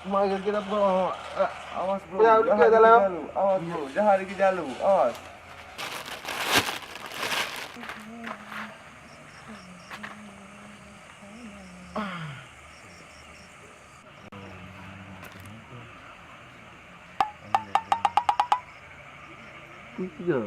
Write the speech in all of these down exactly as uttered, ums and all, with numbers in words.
Mari kita bawa. Awas, bro. Ya, udah dekat dalam. Awas, bro. Jangan lagi jalu. Awas. Tiga.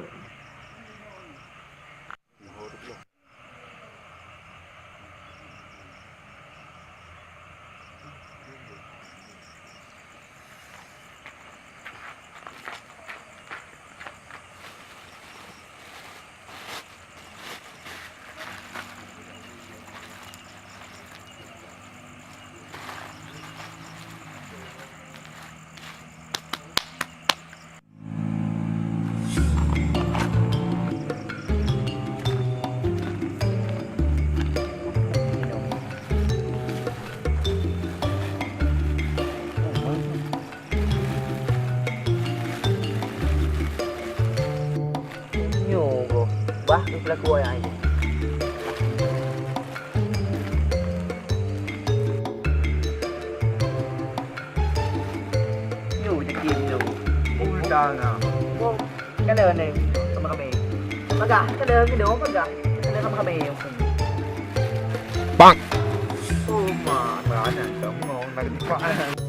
Nyoe goh, bah, pelaku ayah itu. Nyoe cekik nyoe. Ulta na. Kada ni sama kami. Pagah, kada ni dong, pagah. Kada sama kami. Bang. Oh, ma, mana kamu nak lipat?